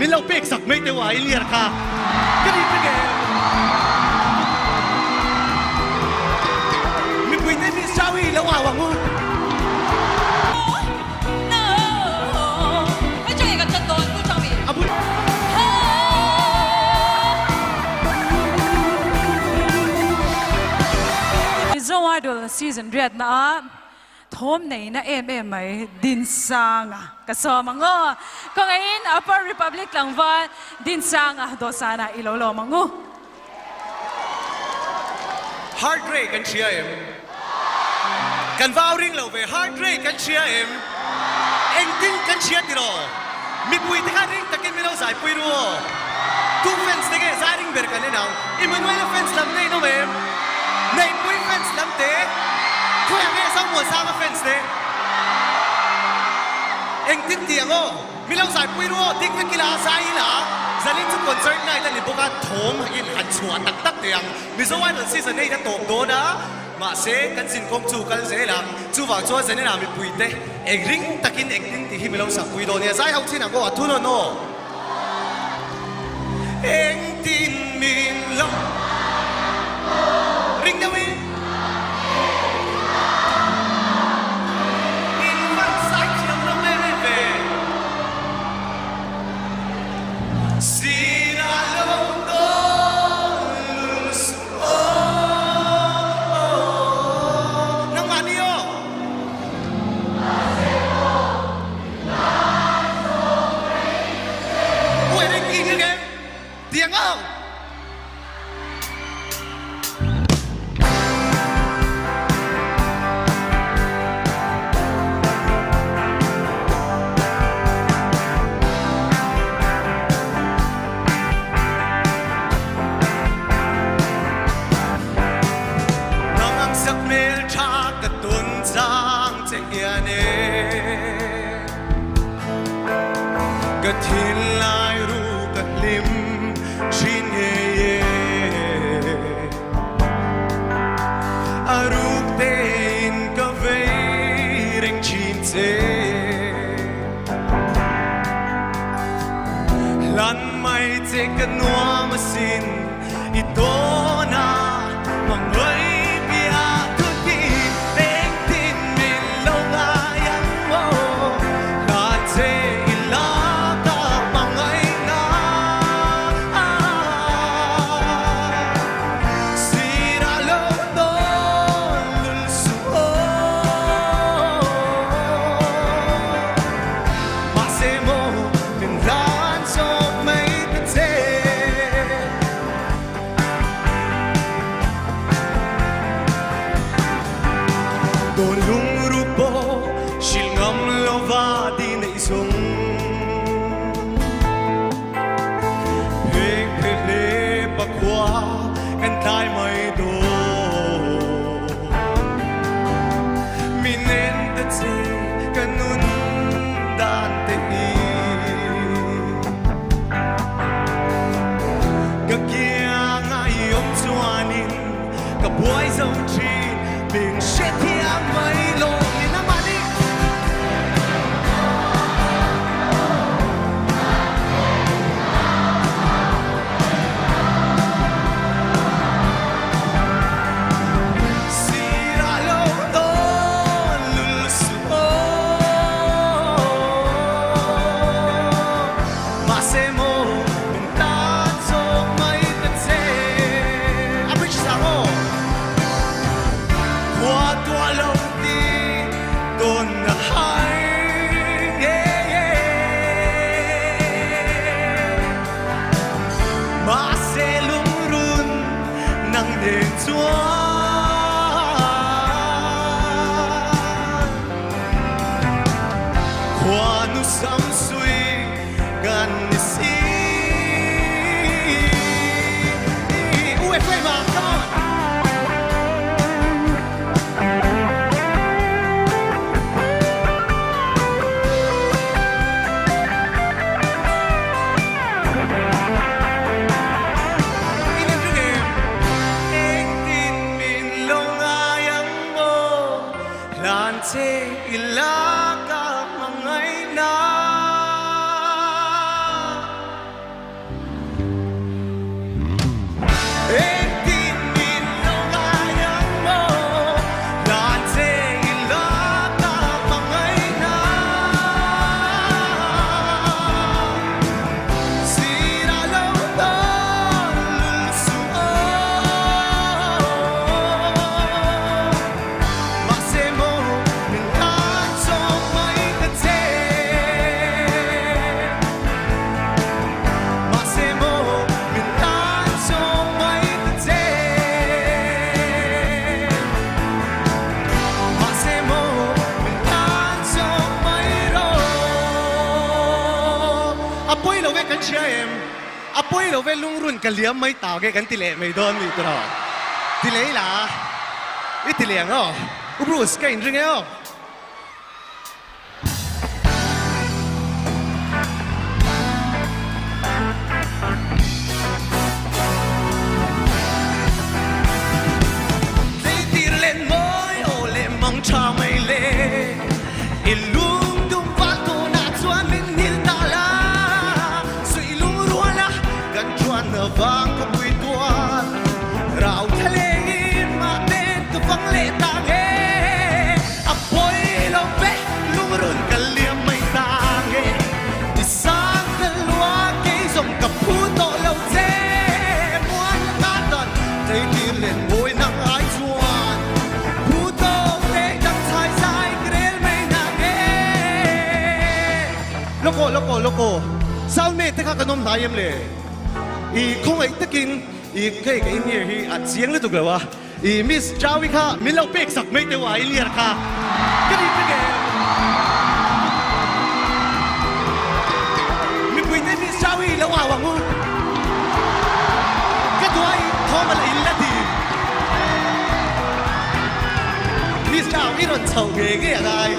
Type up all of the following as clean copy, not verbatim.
Min lo pek sak mai teuh a i liar kha ka rin vek em. Mipui te Miss Chaui lo au ang u. A bul. Mizo Idol season riatna ah Thawm nei na em em mai Dinsanga ka sawm ang aw. Khawngaihin Upper Republic tlangval Dinsanga dawhsanah i lo lawm ang u. Heart rate kan hria em? Kan va au ring lo ve. Heart rate kan hria em? Engtin kan hria tiraw? Mipui te kha ring takin min lo zaipui ru aw. Tu fans te nge zai ring ber kan en ang? Emmanuela fans lam te in awm em? Neihpui fans lam te? Khawiah nge Zomuansanga fans te? Engtin ti ang aw? Min lo zaipui ru aw, dik vek ila, zai ila, zanin chu concert night a ni bawk a, thawm in han chhuah tak tak teh ang. Mizo Idol season eight a tawp dawn a, mahse kan zinkawng chu kal zel ang. Chuvang chuan zanin ah mipui te eng ring takin engtin tih hi mi lo sakpui dawn nia, zai ho chin ang aw, a thunawn aw. Engtin min lo ring deuh in. In van zai thiam lo em em ve. Sir a lo dawn lul suh aw. Nangmah ni aw. Tiang ang! Nang ang sak hmel tha ka tawn chang che hian e. Ka thinlai ru ka hlim thin ngei e. A ruk tein ka vei reng thin che. Hlan mai che ka nuam asin i tawn a mangaih piah thut hi engtin min lo ngai ang maw hla che i la ka hmangaih na sir ah lo dawn lul suh aw mahse maw min hlan zawk mai ta che. Dawn lungru pawh hrilh ngam lova ti neih zawng Phek phe hle pakhua kan tlai mai dawn Min en ta che ka nun dan te hi. Ka kianga i awm chuanin ka buai zo thin min hrethiam mai lawmin a mahni. Sir ah lo dawn lul suh aw. Mahse maw min tan zawk mai ta che. A bridge sang aw. Khua tuah lo ti tawn na hai yeah yeah. Mahse lungrun nang nen chuan. Khuanu samsui kan ni si. U Ephraim ah, come on! In in ring em? Engtin min lo ngai ang maw? Hlan che i la ka hmangaihna. kan hria em? A pawi lo ve lungrun ka liam mai ta nge kan ti leh mai dawn ni tawh. Ti leh ila i ti leh ang aw. U Bruce ka inring e aw. Zeitir len mawi aw leh mang tha mai le I lungtum val tawnah chuan min nghilh ta la Suih lungrual a kan chuan vang ka pui tual Rau thla lengin mahten ka fang leh ta nge A pawi lo ve lungrun ka liam mai ta nge I sang ka lua kei zawng ka phu tawh lo che Muan la ka tan theitir len mawi nang ai chuan Phu tawk leh dang chhai zai ka rel mai na nge Lawk aw lawk aw lawk aw Sound man te kha kan awm hnai em le I khawngaih takin i hei ka in ear hi a chiang lutuk lo a. I Miss Jaui kha min lo pek sak mai teuh a i liar kha ka rin vek em? Mipui te Miss Jaui lo au ang u. Ka duai thawm a la in la ti. Miss Jau i rawn chho nge nge a ngai.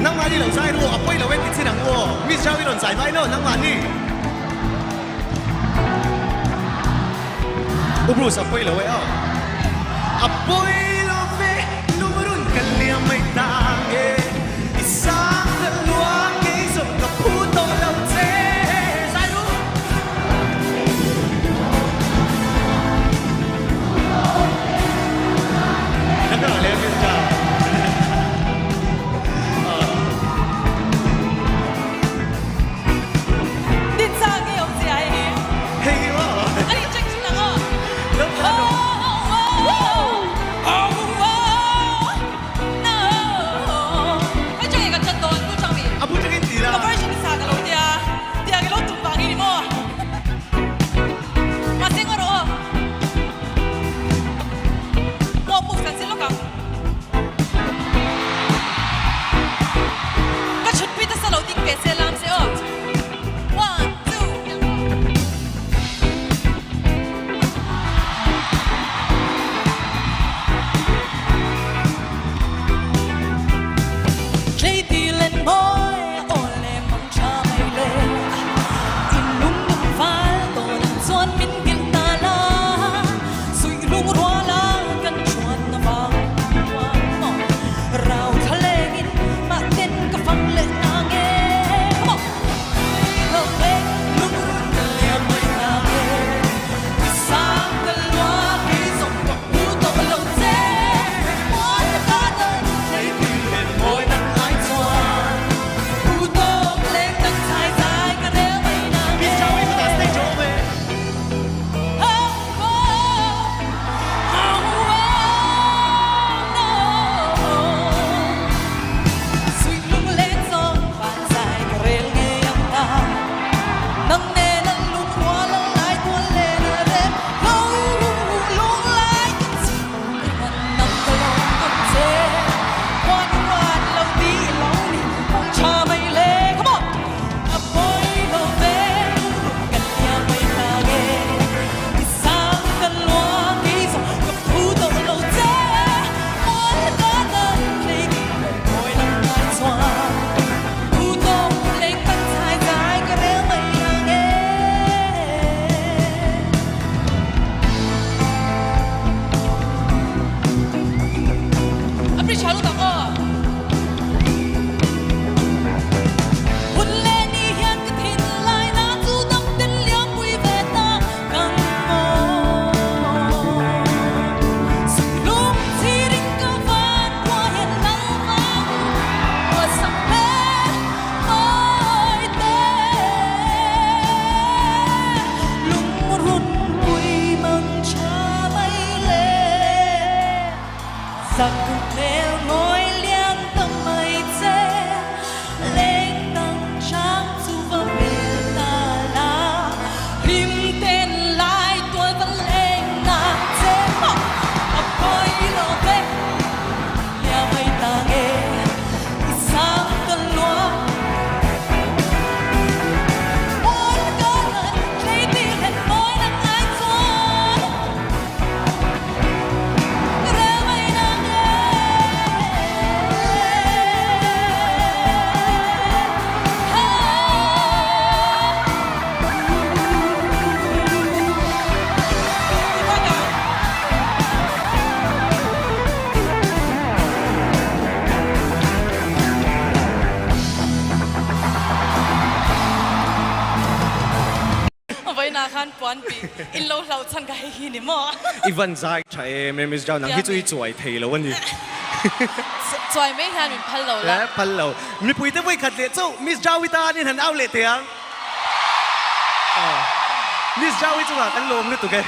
Nangmahni lo zai ru a pawi lo e ti chin ang u aw. Miss Jau i rawn zai mai lo nangmahni. U Bruce a pawi lo e aw. A pawi lo ve lungrun ka liam mai ta nge i sang ka lua kei zawng ka phu tawh lo che zai ru. Dinchang nge awm che ai hi? Hei hi maw? Ani check chin ang aw. Lo phan aw. Oh! Vawiinah khan puan bih in lo hlauh chhan kha hei hi ni maw? I van zai tha em e Miss Jau, nang hi chu i chuai thei lo a ni. Chuai mai hian min phal lo la. Phal lo. Mipui te vawikhat leh chauh Miss Jau i tanin han au leh teh ang. Miss Jau hi chungah kan lawm lutuk e.